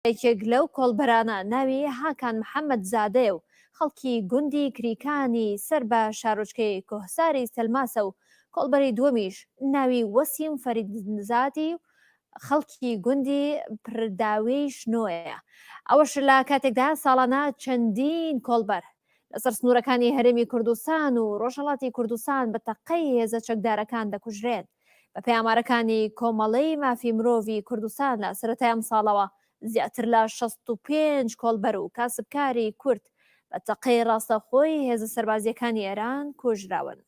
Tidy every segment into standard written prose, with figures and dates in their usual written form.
یەکێک لەو کۆڵبەرانە ناوی هاکان محەمەد زادەیە و خەڵکی گوندی کریکانی سەر بە شارۆچکەی کۆهساری سەلماسە و کۆڵبەری دووەمیش ناوی وەسیم فەریدزادی و خەڵکی گوندی پرداوێی شنۆیە. ئەوەش لە کاتێکدا ساڵانە چەندین کۆڵبەر لەسەر سنوورەکانی هەرێمی کوردستان و ڕۆژهەڵاتی کوردستان بە تەقەی هێزە چەکدارەکان دەکوژرێن. بەپێی ئامارەکانی کۆمەڵەی مافی مرۆڤی کوردستان لە سەرەتای ئەمساڵەوە زیاتر لە 65 کۆڵبەر و کاسبکاری کورد بە تەقەی ڕاستەوخۆی هێزە سەربازییەکانی ئێران کوژراون.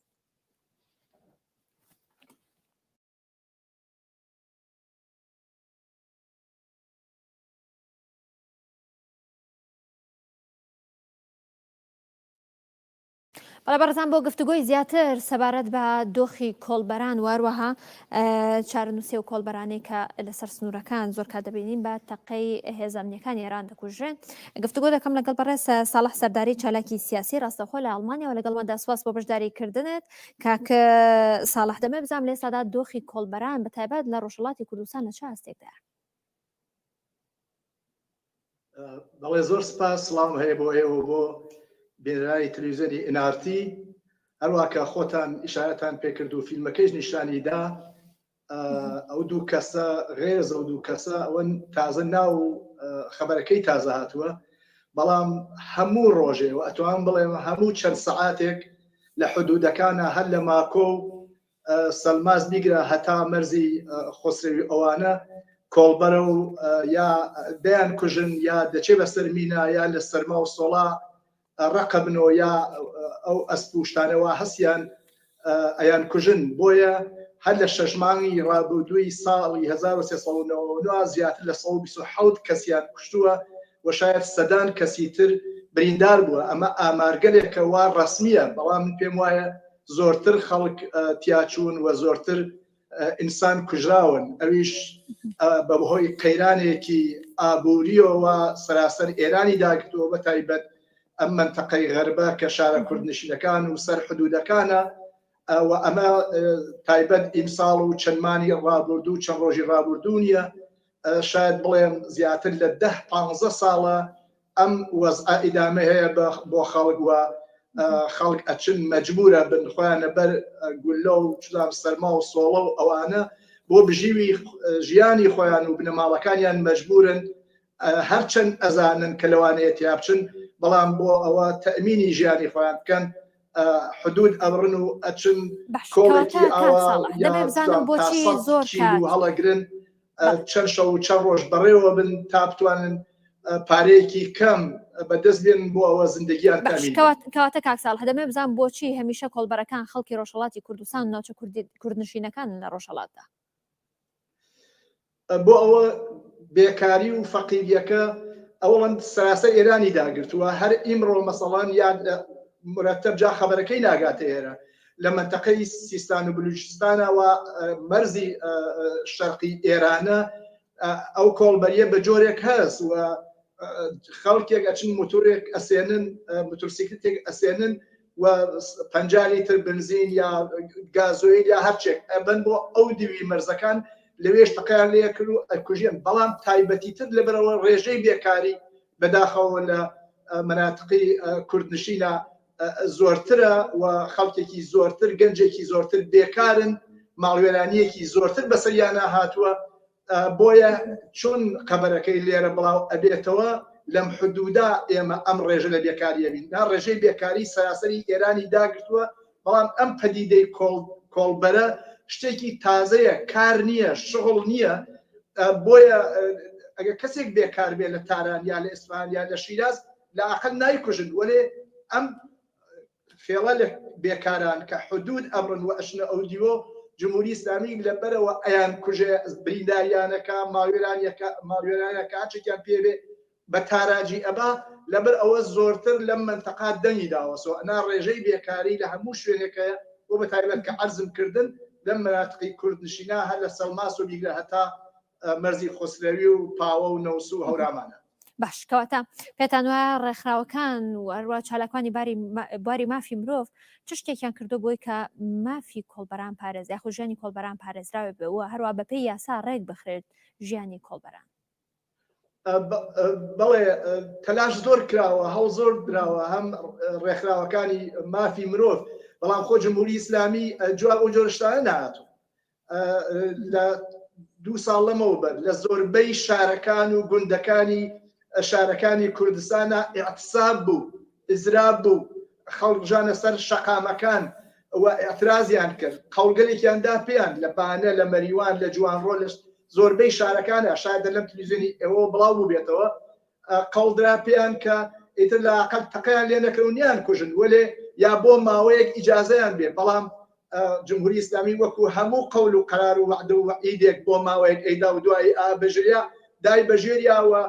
بەڵێ بەڕێزان بۆ گفتوگۆی زیاتر سەبارەت بە دۆخی کۆڵبەران واروەها چارەنووسی و کۆڵبەرانەی کە لەسەر سنوورەکان زۆر کات دەبینین بە تەقەی هێزە ئەمنیەکانی ئێران دەکوژرێن گفتوگۆ دەکەم لەگەڵ بەڕێز ساڵح سەرداری چالاکی سیاسی ڕاستەخۆ لە ئەڵمانیاوە لەگەڵماندا سواس بۆ بەشداری کردنت کاک ساڵح دەمێ بزانم لە ئێستادا دۆخی کۆڵبەران بە تایبەت لە ڕۆژهەڵاتی کوردستان لە چ ئاستێکدایە؟ بەڵێ زۆر سپاس سڵاوم هەیە بۆ ئێوە بۆ بینەرانی تلویزیۆنی ئینارتی هەروە کە خۆتان ئیشارەتان پێکرد و فیلمەکەیش نیشانی دا ئەو دوو کەسە غێرز ئەو دوو کەسە ئەوە تازە ناو خەبەرەکەی تازە هاتووە بەڵام هەموو ڕۆژێ و ئەتوان بڵێم هەموو چەند سەعاتێک لە حدودەکانە هەر لە ماکۆ و سەلماس بیگرە هەتا مەرزی خۆسرەوی ئەوانە کۆڵبەرە و یا دەیان کوژن یا دەچێ بەسەر مینا یا لە سەرما و سۆڵا ڕقبنەوە یا ئەو ئەسپ و شتانەوە هەسیان ئەیان کوژن بۆیە هەر لە شەش مانگی ڕابردووی ساڵی 1399 زیاتر لە 127 کەسیان کوشتووە و شاید سەدان کەسی تر بریندار بووە ئەمە ئامارگەلێکە وا ڕەسمییە بەڵام من پێم وایە زۆرتر خەڵک تیاچوون و زۆرتر ئینسان کوژراون ئەویش بەهۆی قەیرانێکی ئابووریەوە سەراسەر ئێرانی داگرتووە بە تایبەت ئەم منتەقەی غەربە کە شارە کوردنشینەکان و سەر حدودەکانە و ئەمە تایبەت ئیمساڵ و چەندمانی ڕابردوو چەند ڕۆژی ڕابردوو نییە شاید بڵێم زیاتر لە ده پ ساڵە ئەم وەزعە ئیدامە هەیە بۆ خەڵک و خەڵک ئەچن مەجبورە بن خۆیان لەبەر گوللە و چزام سەرما و سۆڵە و ئەوانە بۆ بژیوی ژیانی خۆیان و بنەماڵەکانیان مەجبورن هەرچەند ئەزانن کە لەوانەیە تیا بچن بەڵام بۆ ئەوە تەمینی ژیانی خۆیان بکەن حدود ئەبڕن و ئەچن کۆڵێکی ئاوا بزانم بۆچی زۆر هەڵەگرن چەند شەو و چەند ڕۆژ بەڕێوە بن تا بتوانن پارەیەکی کەم بەدەست بێن بۆ ئەوە زیندگیان کەواتە کاک ساڵح دەمێ بزانم بۆچی هەمیشە کۆڵبەرەکان خەڵکی ڕۆژهەڵاتی کوردستان و ناوچە کوردنشینەکان لە ڕۆژهەڵاتدا بۆ ئەوە بێکاری و فەقیریەکە ئەوڵەن سراسە ئێرانی داگرتووە هەر ئیمڕۆ مەسەڵان یان مرتب جا خەبەرەکەی ناگاتە ئێرە لە مەنتەقەی سیستان و بلوچستانەوە مەرزی شەرقی ئێرانە ئەو کۆڵبەریە بە جۆرێک هەست و خەڵکێک ئەچن موتورێک ئەسێنن موتورسیکلتێک ئەسێنن و 50 لیتر بنزین یا گازۆیل یا هەرچێک ئەبەن بۆ ئەو دیوی مەرزەکان لەوێش تەقیان لێکرد و ئەکوژێن بەڵام تایبەتیتر لەبەرەوە ڕێژەی بێکاری بەداخەوە لە مناتقی کوردنشینە زۆرترە و خەڵکێکی زۆرتر گەنجێکی زۆرتر بێکارن ماڵوێرانیەکی زۆرتر بەسەریانە هاتووە بۆیە چون قەبەرەکەی لێرە بڵاو ئەبێتەوە لەم حدودا ئێمە ئەم ڕێژە لە بێکاریە بین نا ڕێژەی بێکاری سەراسەری ئێرانی داگرتووە بەڵام ئەم پەدیدەی کۆڵبەرە شتێکی تازەیە کار نییە شغڵ نییە بۆیە ئەگەر کەسێک بێکار بێ لە تاران یا لە ئیسفهان یا لە شیراز لە ئەقل نایکوژن وەلێ ئەم فێڵە لە بێکاران کە حدود ئەبڕن و ئەچنە ئەو دیوۆ جمهوری ئیسلامی لەبەرەوە ئەیان کوژێ برینداریانەکە ماڵوێرانیەکە ماڵوێرانەکە هەرچێکیان پێ بێ بە تاراجی ئەبا لەبەر ئەوە زۆرتر لەم مەنتەقا دەنگی داوەسەوە ئەنا ڕێژەی بێکاری لە هەموو شوێنێکەیە بۆ بە تایبەت کە عەرزم کردن لەم مەناتقی کوردنشینا هەر لە سەڵماس و بیگرە هەتا مەرزی خۆسرەوی و پاوە و نەوسو و هەورامانە. باش کەواتە پێتان وایە ڕێکخراوەکان و هەروە چالاکوانی باری بواری مافی مرۆڤ چ شتێکیان کردو بۆی کە مافی کۆڵبەران پارێز یاخود ژیانی کۆڵبەران پارێزراوێ بێ و هەروە بەپێی یاسا ڕێک بخرێت ژیانی کۆڵبەران؟ بەڵێ تەلاش زۆر کراوە هەوڵ زۆر دراوە هەم ڕێکخراوەکانی مافی مرۆڤ بەڵام خۆ جمهوری ئیسلامی جواب ئەو جۆرە شتانە نهاتوو لە دوو ساڵ لەمەوبەر لە زۆربەی شارەکان و گوندەکانی شارەکانی کوردستانە ئیعتساب بوو ئیزراب بوو خەڵک ژانە سەر شەقامەکان و ئیعترازیان کرد قەوڵگەلێکیان دا پێیان لە بانە لە مەریوان لە جوانڕۆ لە زۆربەی شارەکانە شاید لەم تلویزیۆنی ئێوە بڵاو بووبێتەوە قەوڵدرا پێیان کە ئیتر لە ئەقل تەقەیان لێ نەکەن و نیان کوژن وەلێ یا بۆ ماوەیەک ئیجازەیان بێ بەڵام جمهوری ئیسلامی وەکو هەموو قەول و قەرار و وەعدە و وەعیدێک بۆ ماوەیەک ئەیدا و دوایی ئا بەژێریا دای بەژێریاوە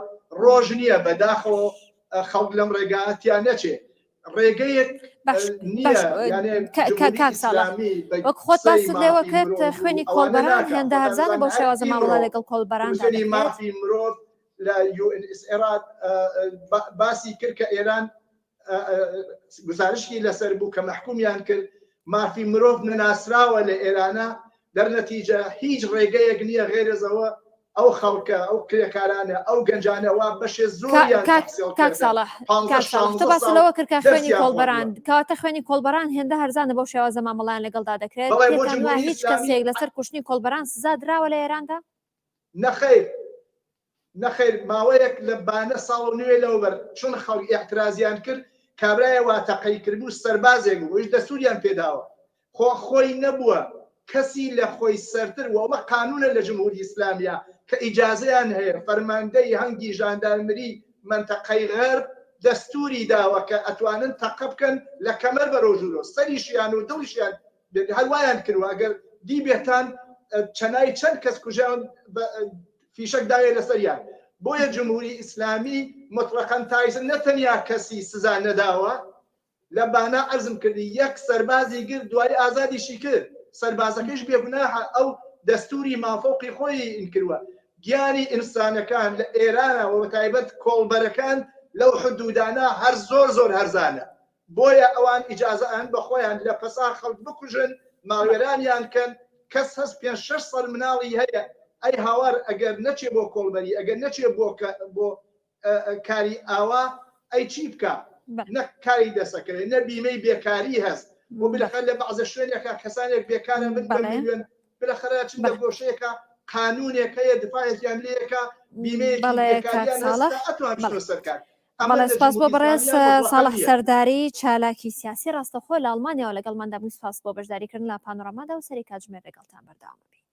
ڕۆژ نییە بەداخەوە خەڵک لەم ڕێگا تیا نەچێ ڕێگەیەک وەک خۆت باست لێوە کرد خوێنی کۆڵبەران هێندە هەرزانە بەو شێوازە مامەڵە لەگەڵ کۆڵبەران مافی مرۆڤ لە UNSR باسی کرد کە ئێران گزارشی لەسەر بوو کە مەحکومیان کرد مافی مرۆڤ نەناسراوە لە ئێرانە دەرنەتیجە هیچ ڕێگەیەک نییە غێرەزەوە ئەو خەڵکە ئەو کرێکارانە ئەو گەنجانە وا بەشێ زۆریان کاک ساڵح تۆ باس لەوە کرد کە خوێنی کۆڵبەران کەواتە خوێنی کۆڵبەران هێندە هەرزانە بەو شێوازە مامەڵەیان لەگەڵدا دەکرێت هیچ کەسێک لەسەر کوشتنی کۆڵبەران سزا دراوە لە ئێراندا؟ نەخەیر نەخەیر ماوەیەک لە بانە ساڵ و نوێ لەوبەر چون خەڵک ئیعترازیان کرد کابرایە وا تەقەی کردبوو سەربازێک بوو ئەویش دەستوریان پێداوە خۆ خۆی نەبووە کەسی لە خۆی سەرتر و ئەوە قانونە لە جمهوری ئیسلامیا کە ئیجازەیان هەیە فەرماندەی هەنگی ژاندارمری مەنتەقەی غەرب دەستوری داوە کە ئەتوانن تەقە بکەن لە کەمەر بەرەو ژوورۆ سەریشیان و دڵیشیان هەر وایان کردوە ئەگەر دیبێتان چەنای چەند کەس کوژیان فیشەک داوێ لەسەریان بۆیە جمهوری ئیسلامی مطلقا تایسە نەتەنیا کەسی سزا نەداوە لە بانە عەرزم کردی یەک سەربازی گرت دوای ئازادیشی کرد سەربازەکەیش بێگوناحە ئەو دەستوری مافەوقی خۆی ئینکروە گیانی ئینسانەکان لە ئێرانە و بەتایبەت کۆڵبەرەکان لەو حدودانە هەر زۆر زۆر هەرزانە بۆیە ئەوان ئیجازە ئەن بە خۆیان لە پەسا خەڵک بکوژن ماڵوێرانیان کەن کەس هەست پێ شەش سەر مناڵی هەیە ئەی هاوار ئەگەر نەچێ بۆ کۆڵبەری ئەگەر نەچێ بۆ بۆ کاری ئاوا ئەی چی بکا نە کاری دەسەکەوێت نە بیمەی بێکاری هەست بۆ بلەخەر لە بەعزە شوێنێکە کەسانێک بێکارە بن بە ملیۆن بلەخەرە چ لە گۆشەیەکە قانونێک هەیە دفاعێکیان لێیەکە بیمەیەکی بێکاریان هەست ئەتوان بچنە سەر کار. بەڵێ سپاس بۆ بەڕێز ساڵح سەرداری چالاکی سیاسی ڕاستەخۆ لە ئەڵمانیاوە لەگەڵماندا بووی سپاس بۆ بەشداریکردن لە پانۆرامادا و سەری کاتژمێر لەگەڵتان بەردەوام بین.